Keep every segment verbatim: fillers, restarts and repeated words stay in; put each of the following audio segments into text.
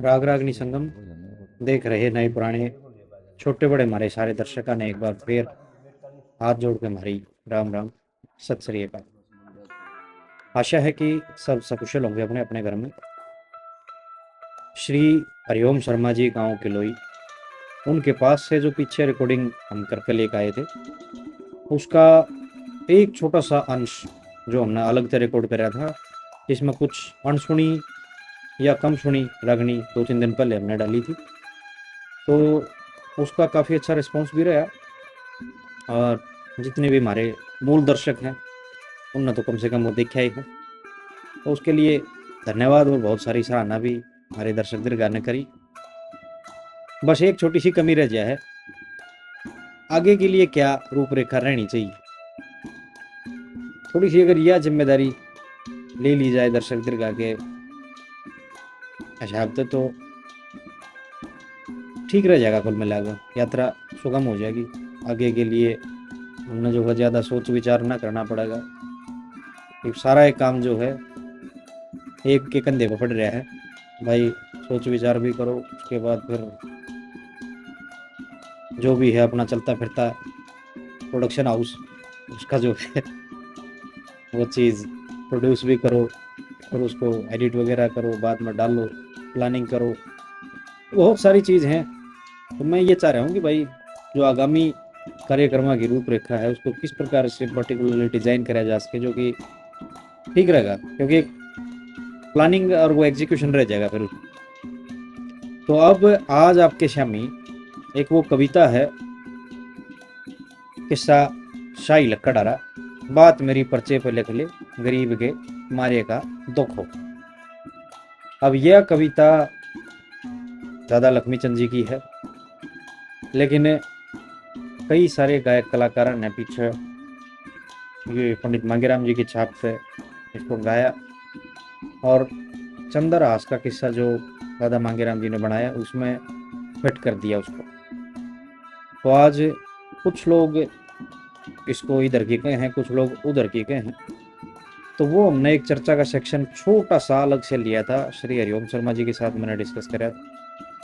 राग रागनी संगम देख रहे नए पुराने, छोटे बड़े हमारे सारे दर्शकों ने एक बार फिर हाथ जोड़ के हमारी राम राम, सत श्री अकाल। आशा है कि सब सकुशल होंगे अपने अपने घर में। श्री हरिओम शर्मा जी, गांव किलोई, उनके पास से जो पीछे रिकॉर्डिंग हम करके लेके आए थे, उसका एक छोटा सा अंश जो हमने अलग से रिकॉर्ड करा था, जिसमें कुछ अनसुनी या कम सुनी रागनी दो तीन दिन पहले हमने डाली थी, तो उसका काफ़ी अच्छा रिस्पॉन्स भी रहा। और जितने भी हमारे मूल दर्शक हैं, उनने तो कम से कम वो देखा ही है, तो उसके लिए धन्यवाद। और बहुत सारी सराहना भी हमारे दर्शक दीर्घा ने करी। बस एक छोटी सी कमी रह गया है, आगे के लिए क्या रूपरेखा रहनी चाहिए। थोड़ी सी अगर यह जिम्मेदारी ले ली जाए दर्शक दीर्घा के हिसाब से, तो ठीक रह जाएगा। कुल मिलाकर यात्रा सुगम हो जाएगी। आगे के लिए हमने जो है ज़्यादा सोच विचार ना करना पड़ेगा। ये सारा एक काम जो है एक के कंधे पर पड़ रहा है। भाई, सोच विचार भी करो, उसके बाद फिर जो भी है अपना चलता फिरता प्रोडक्शन हाउस, उसका जो है वो चीज़ प्रोड्यूस भी करो और उसको एडिट वगैरह करो, बाद में डालो, प्लानिंग करो, बहुत सारी चीज़ हैं। तो मैं ये चाह रहा हूँ कि भाई, जो आगामी कार्यक्रम की रूपरेखा है, उसको किस प्रकार से पर्टिकुलरली डिज़ाइन करा जा सके, जो कि ठीक रहेगा, क्योंकि प्लानिंग और वो एग्जीक्यूशन रह जाएगा फिर। तो अब आज आपके सामने एक वो कविता है, किस्सा शाही लक्कड़हारा, बात मेरी पर्चे पे लिख ले, गरीब के मारे का दुख हो। अब यह कविता दादा लक्ष्मी चंद जी की है, लेकिन कई सारे गायक कलाकारों ने पीछे ये पंडित मांगेराम जी की छाप से इसको गाया और चंद्रहास का किस्सा जो दादा मांगेराम जी ने बनाया, उसमें फिट कर दिया उसको। तो आज कुछ लोग इसको इधर की कहे हैं, कुछ लोग उधर की कहे हैं, तो वो हमने एक चर्चा का सेक्शन छोटा सा अलग से लिया था, श्री हरिओम शर्मा जी के साथ मैंने डिस्कस करा था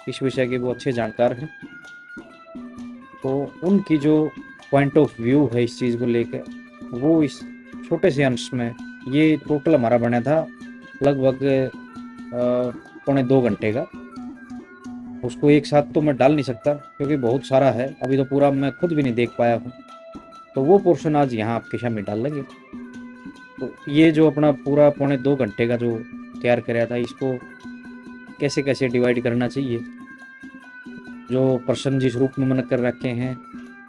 इस विषय के, वो अच्छे जानकार हैं। तो उनकी जो पॉइंट ऑफ व्यू है इस चीज़ को लेकर, वो इस छोटे से अंश में, ये टोटल हमारा बना था लगभग, अ, पौने दो घंटे का। उसको एक साथ तो मैं डाल नहीं सकता क्योंकि बहुत सारा है, अभी तो पूरा मैं खुद भी नहीं देख पाया हूँ। तो वो पोर्शन आज यहाँ आपके सामने डाल लेंगे। तो ये जो अपना पूरा पौने दो घंटे का जो तैयार कराया था, इसको कैसे कैसे डिवाइड करना चाहिए, जो प्रश्न जिस रूप में मैंने कर रखे हैं,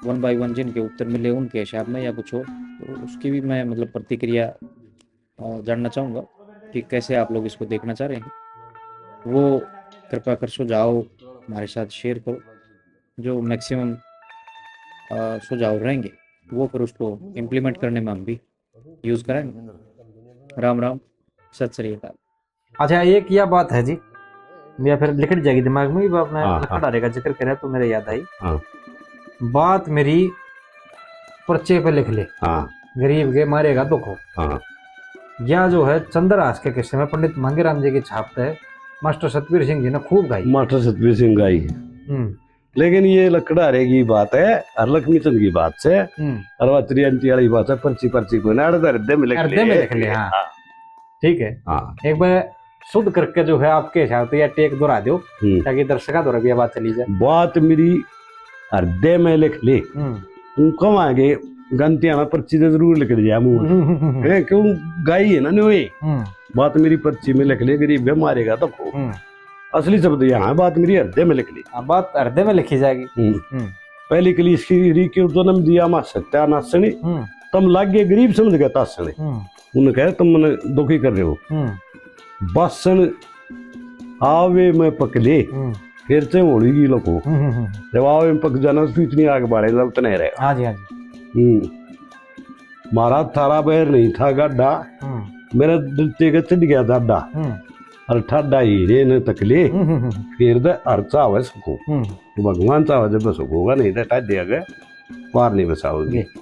वन बाय वन जिनके उत्तर मिले उनके हिसाब में या कुछ हो, तो उसकी भी मैं, मतलब, प्रतिक्रिया, अ, जानना चाहूँगा कि कैसे आप लोग इसको देखना चाह रहे हैं। वो कृपा कर सुझाव हमारे साथ शेयर करो, जो मैक्सिमम, अ, सुझाव रहेंगे, वो फिर उसको इम्प्लीमेंट करने में हम भी यूज़ करेंगे। राम राम, सत श्री अकाल। अच्छा, एक यह बात है जी, या फिर लिकड़ जाएगी दिमाग में, ये आपने हाँ, हाँ। लकड़हारे का जिक्र करा तो मेरे याद आई। हाँ। बात मेरी पर्चे पे लिख ले, हाँ। गरीब के मारे का दुख हो। हाँ। या जो है चंद्रहास के किस्से में पंडित मांगेराम जी की छाप है, मास्टर सतबीर सिंह जी ने खूब गाई। मास्टर सतबीर सिंह गाई। हम्म। लेकिन ये लकड़हारे की बात है और लक्ष्मी चंद की बात से, हम्म। और वा त्रियंती वाली बात है, पर्ची, पर्ची कोई ना, हृदय में लिख हृदय में ले। लिख ले, हाँ। हाँ। ठीक है। हाँ। एक बार शुद्ध करके जो है आपके हिसाब से या टेक दोहरा दो, हम्म। ताकि दर्शकों द्वारा भी ये बात चली जाए। बात मेरी हृदय में लिख ले। हम्म। वो कमाएंगे, गंतियाना पर्ची तो जरूर लिख लिया मुंह। हम्म, हम्म, हम्म। है, क्यों गाई है ना न्योए। हम्म। बात मेरी पर्ची में लिख ले, गरीब के मारे का दुख हो। हम्म। असली शब्द यहाँ है, बात मेरी हृदय में लिख ले। हाँ, बात हृदय में लिखी जाएगी। हम्म। हम्म। पहली कली श्री री क्यों जन्म दिया, माँ सत्या नासनी। हम्म। तम लागे गरीब समझ के तासने। हम्म। उन्हें कहे, "तुम मने दुखी कर रहे हो।" हम्म। बासन आवे में पकले, हम्म। फिर से होली की लको। हम्म, हम्म, हम्म। जब आवे में पक जाना, तो इतनी आग बाले ना उतने रहे। हाँ जी, हाँ जी। हम्म। म्हारा थारा बैर नहीं था गाडा, हम्म। मेरा दृत्य के चढ़ गया दाडा। हम्म। और ठाडा हीरे ने तकले, हम्म, हम्म, हम्म। फिर दे हर चावे सको। हम्म। तो भगवान चावे जब सकोगा, नहीं तो ठाडे आगे पार नहीं बसाओगे। जी।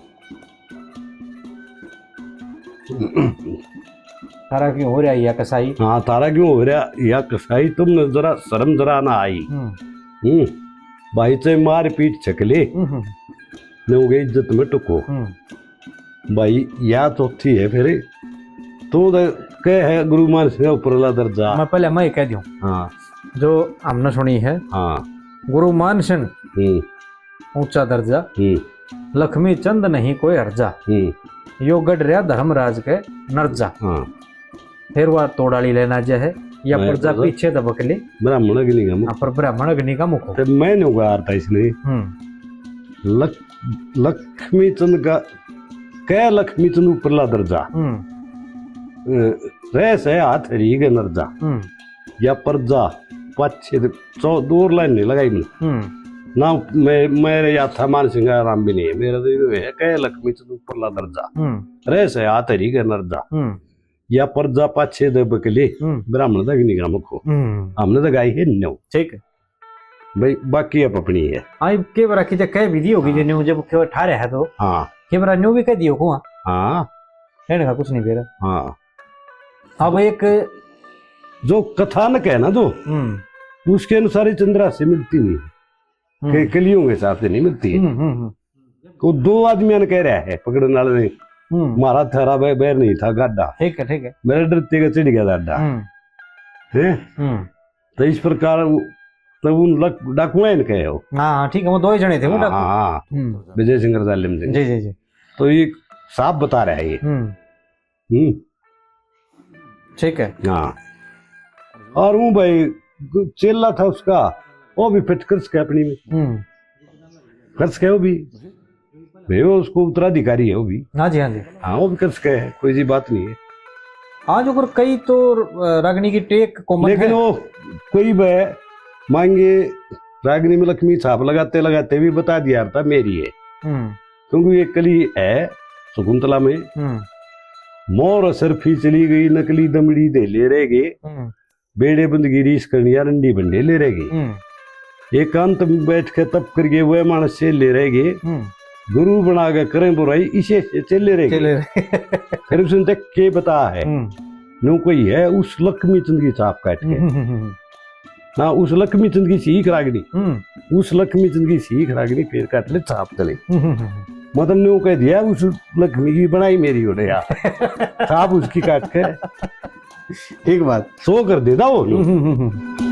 तारा क्यों हो रहा है या कसाई? हाँ, तारा क्यों हो रहा या कसाई, तुमने जरा शर्म जरा ना आई। हम्म। हम्म। भाई चाहे मार पीट छकले, हम्म, हम्म। ने हो गई इज्जत में टुको। हम्म। भाई, या चौथी है फिर। तू तो कह है गुरु मान सिंह ऊपरला दर्जा। मैं पहले मैं कह दूं। हाँ। जो हमने सुनी है। हाँ। गुरु मान सिंह हम्म। ऊंचा दर्जा। हम्म। लक्ष्मी चंद नहीं कोई हर्जा। हम्म। यो गढ़ रहा धर्मराज के नरजा। हाँ। फिर वह तोड़ाली लेना जे है, या मैं प्रजा तो पीछे दबक ले। ब्राह्मण अग्नि का मुख। हाँ, पर ब्राह्मण अग्नि का मुख हो। ते मैंने उगार था इसने। हम्म। लक-, लक्ष्मी चंद का, कह लक्ष्मी चंद ऊपरला दर्जा। हम्म। अ, रह से हाथ हरी के नरजा। हम्म। या प्रजा पाछे दे-, चौ-, दो लाइन नहीं लगाई मैंने। हम्म। ना मैं, मेरे या था मान सिंह राम भी नहीं है। मेरा तो ये है, कह लक्ष्मी चंद ऊपरला दर्जा। हम्म। रह से हाथ हरी के नरजा। हम्म। या प्रजा पाछे दे बकले, हम्म। ब्राह्मण तक नहीं काम को। हम्म। हमने तो गाई है न्यू। ठीक है। भाई, बाकी अब अपनी है। हाँ, इब के बरा की जब कह विधि होगी, हाँ। जो न्यू जब के ठा रहा है तो। हाँ। के बरा न्यू भी कह दियो को, हाँ। हाँ। कहने का कुछ नहीं बेरा। हाँ। अब एक जो कथानक है ना जो, हम्म। उसके अनुसार ही चंद्रासी मिलती नहीं। हम्म। के कलियों के हिसाब से नहीं मिलती है। हम्म, हम्म, हम्म। वो दो आदमियों ने कह रहा है, पकड़ने वाले ने, हम्म। "म्हारा थारा बै-, बैर नहीं था, गाडा। ठीक है, ठीक है। मेरे डरते का चढ़ गया दाडा।" हम्म। हैं? हम्म। तो इस प्रकार वो, तब उन लक-, डाकुआ ने कहे हो। हाँ, हाँ, ठीक है, वो दो ही जने थे, वो हाँ, डाकू। हाँ, हाँ। हम्म। विजय सिंह और जालिम सिंह। जी, जी, जी। तो ये साफ बता रहा है ये। हम्म। हम्म। ठीक है। हाँ। और वो भाई, चेला था उसका, वो भी फिट कर सके अपनी में। हम्म। कर सके वो भी। भाई, वो उसको उत्तराधिकारी है वो भी। हाँ जी, हाँ जी। हाँ, वो भी कर सके है, कोई सी बात नहीं है। हाँ, जो कर कई तो, अ, रागनी की टेक common लेकिन है। वो कोई भी मांगे रागनी में लक्ष्मी छाप लगाते लगाते भी बता दिया था मेरी है। हम्म। क्योंकि ये कली है शकुंतला में। हम्म। मोर सरफी चली गई, नकली दमड़ी दे ले रह गए। हम्म। बेड़े बंद की रीस करनिया, रंडी बंडे ले रह गए। हम्म। एकांत में बैठ के तप करिए, वह मानस से ले रह गए। हम्म। गुरु बना के करें बुराई, इसे से चेले रह गए। चेले रह गए। फिर उसने देख के बता है। हम्म। न्यू कोई है, उस लक्ष्मी चंद की छाप काट के। हम्म, हम्म, हम्म। ना, उस लक्ष्मी चंद की सीख रागनी। हम्म। उस लक्ष्मी चंद की सीख रागनी, फिर काट ले छाप चले। हम्म, हम्म, हम्म। मतलब, न्यू कह दिया, उस लक्ष्मी की बनाई मेरी हो यार। छाप उसकी काट के। ठीक बात। सो कर देता वो। हम्म, हम्म, हम्म, हम्म।